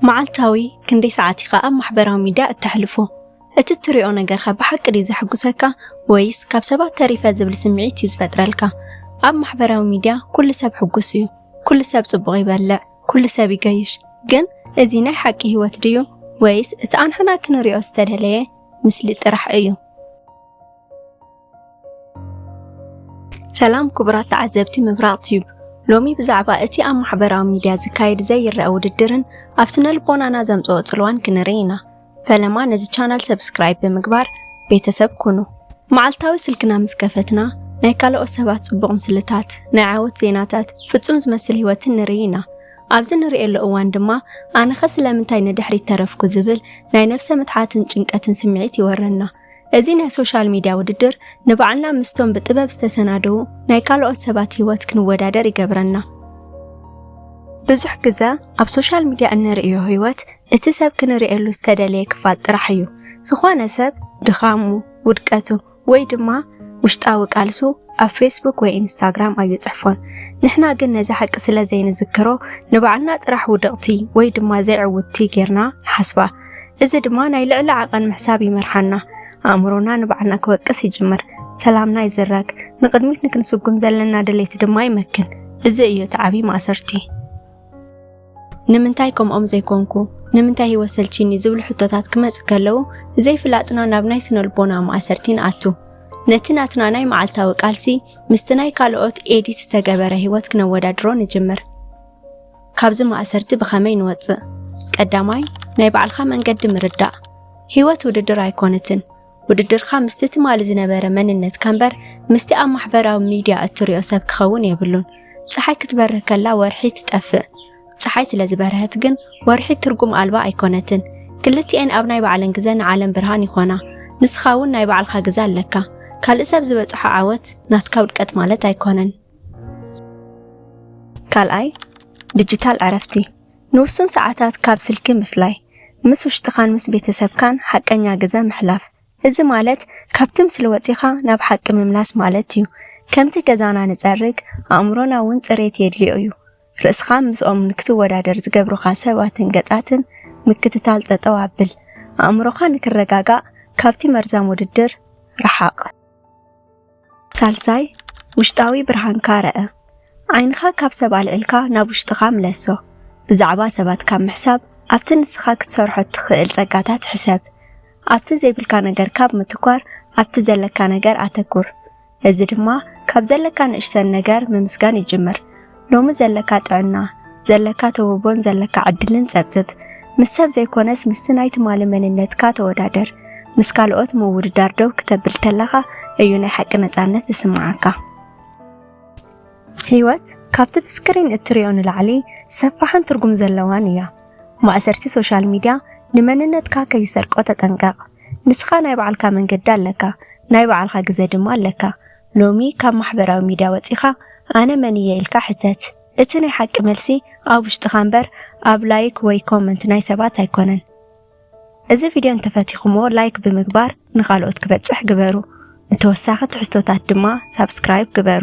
መዓልታዊ ክንደይ ሰዓት ኢኻ ኣብ ማሕበራዊ ሚድያ እተሕልፎ? እቲ እትሪኦ ነገርኸ ብሓቂ ድዩ ዘሐጉሰካ፣ ወይስ ካብ ሰባት ተሪፈ ዝብል ስምዒት እዩ ዝፈጥረልካ? ኣብ ማሕበራዊ ሚድያ ኩሉ ሰብ ሕጉስ እዩ። ኩሉ ሰብ ጽቡቕ ይበልዕ፣ ኩሉ ሰብ ይገይሽ። ግን እዚ ናይ ሓቂ ህይወት ድዩ፣ ወይስ እቲ ኣንሕና ክንሪኦ ዝተደለየ ምስሊ ጥራሕ እዩ? ሰላም ክቡራት ተዓዘብቲ ምብራቕ ቲዩብ። ሎሚ ብዛዕባ እቲ ኣብ ማሕበራዊ ሚድያ ዝካየድ ዘይረኣ ውድድርን ኣብ ስነ ልቦናና ዘምጽኦ ጽልዋን ክንርኢ ኢና። ፈለማ ነዚ ቻናል ሰብስክራይብ ብምግባር ቤተሰብ ኩኑ። መዓልታዊ ስልክና ምስ ከፈትና፣ ናይ ካልኦት ሰባት ጽቡቕ ምስልታት፣ ናይ ዓወት ዜናታት፣ ፍጹም ዝመስል ህይወትን ንርኢ ኢና። ኣብዚ ንርእየሉ እዋን ድማ፣ ኣነኸ ስለምንታይ ንድሕሪት ተረፍኩ ዝብል ናይ ነብሰ ምትሓትን ጭንቀትን ስምዒት ይወረና። እዚ ናይ ሶሻል ሚድያ ውድድር ንባዕልና ምስቶም ብጥበብ ዝተሰናደዉ ናይ ካልኦት ሰባት ህይወት ክንወዳደር ይገብረና። ብዙሕ ግዘ ኣብ ሶሻል ሚድያ እንርእዮ ህይወት እቲ ሰብ ክንርእየሉ ዝተደለየ ክፋል ጥራሕ እዩ። ዝኾነ ሰብ ድኻሙ፣ ውድቀቱ ወይ ድማ ውሽጣዊ ቃልሱ ኣብ ፌስቡክ ወይ ኢንስታግራም ኣይጽሕፎን። ንሕና ግን ነዚ ሓቂ ስለ ዘይንዝክሮ ንባዕልና ጥራሕ ውድቕቲ ወይ ድማ ዘይዕውትቲ ጌርና ንሓስባ። እዚ ድማ ናይ ልዕሊ ዓቐን ምሕሳብ ይመርሓና። ኣእምሮና ንባዕልና ክወቅስ ይጅምር። ሰላምና ይዝረግ። ንቕድሚት ንክንስጉም ዘለና ድሌት ድማ ይመክን። እዚ እዩ እቲ ዓብዪ ማእሰርቲ። ንምንታይ ከምኦም ዘይኮንኩ? ንምንታይ ህይወት ሰልቺኒ? ዝብሉ ሕቶታት ክመጽእ ከለዉ፣ ብዘይፍላጥና ናብ ናይ ስነ ልቦና ማእሰርቲ ንኣቱ። ነቲ ናትና ናይ መዓልታዊ ቃልሲ ምስቲ ናይ ካልኦት ኤዲት ዝተገበረ ህይወት ክነወዳድሮ ንጅምር። ካብዚ ማእሰርቲ ብኸመይ ንወጽእ? ቀዳማይ፣ ናይ ባዕልኻ መንገዲ ምርዳእ። ህይወት ውድድር ኣይኮነትን። ውድድርካ ምስቲ ትማሊ ዝነበረ መንነትካ እምበር፣ ምስቲ ኣብ ማሕበራዊ ሚድያ እትሪኦ ሰብ ክኸውን የብሉን። ጸሓይ ክትበርህ ከላ ወርሒ ትጠፍእ። ጸሓይ ስለ ዝበርሀት ግን ወርሒ ትርጉም ኣልባ ኣይኮነትን። ክልቲኤን ኣብ ናይ ባዕለን ግዘ ንዓለም ብርሃን ይኾና። ንስኻ እውን ናይ ባዕልኻ ግዘ ኣለካ። ካልእ ሰብ ዝበጽሖ ዓወት ናትካ ውድቀት ማለት ኣይኮነን። ካልኣይ፣ ዲጂታል ዕረፍቲ። ንውሱን ሰዓታት ካብ ስልኪ ምፍላይ። ምስ ውሽጥኻን ምስ ቤተሰብካን ሓቀኛ ግዘ ምሕላፍ። እዚ ማለት ካብቲ ምስሊ ወጺኻ ናብ ሓቂ ምምላስ ማለት እዩ። ከምቲ ገዛና ንጸርግ፣ ኣእምሮና እውን ጽሬት የድልዮ እዩ። ርእስኻ ምስኦም ንክትወዳደር ዝገብሩኻ ሰባትን ገጻትን ምክትታል ጠጠው ኣብል። ኣእምሮኻ ንክረጋጋእ ካብቲ መርዛም ውድድር ርሓቕ። ሳልሳይ፣ ውሽጣዊ ብርሃንካ ርአ። ዓይንኻ ካብ ሰብ ኣልዒልካ ናብ ውሽጥኻ ምለሶ። ብዛዕባ ሰባት ካብ ምሕሳብ ኣብቲ ንስኻ ክትሰርሖ እትኽእል ጸጋታት ሕሰብ። ኣብቲ ዘይብልካ ነገር ካብ ምትኳር ኣብቲ ዘለካ ነገር ኣተኩር። እዚ ድማ ካብ ዘለካ ንእሽተን ነገር ምምስጋን ይጅምር። ሎሚ ዘለካ ጥዕና፣ ዘለካ ተውህቦን ዘለካ ዕድልን ጸብጽብ። ምስ ሰብ ዘይኮነስ ምስቲ ናይ ትማሊ መንነትካ ተወዳደር። ምስ ካልኦት ምውድዳር ደው ክተብል ከለኻ እዩ ናይ ሓቂ ነጻነት ዝስምዓካ። ህይወት ካብቲ ብስክሪን እትሪኦ ንላዕሊ ሰፋሕን ትርጉም ዘለዋን እያ። ማእሰርቲ ሶሻል ሚድያ ንመንነትካ ከይሰርቆ ተጠንቀቕ። ንስኻ ናይ ባዕልካ መንገዲ ኣለካ፣ ናይ ባዕልካ ግዘ ድማ ኣለካ። ሎሚ ካብ ማሕበራዊ ሚድያ ወጺኻ ኣነ መን እየ ኢልካ ሕተት። እቲ ናይ ሓቂ መልሲ ኣብ ውሽጥኻ እምበር ኣብ ላይክ ወይ ኮመንት ናይ ሰባት ኣይኮነን። እዚ ቪድዮ እንተፈቲኹምዎ ላይክ ብምግባር ንኻልኦት ክበጽሕ ግበሩ። ንተወሳኺ ትሕዝቶታት ድማ ሳብስክራይብ ግበሩ።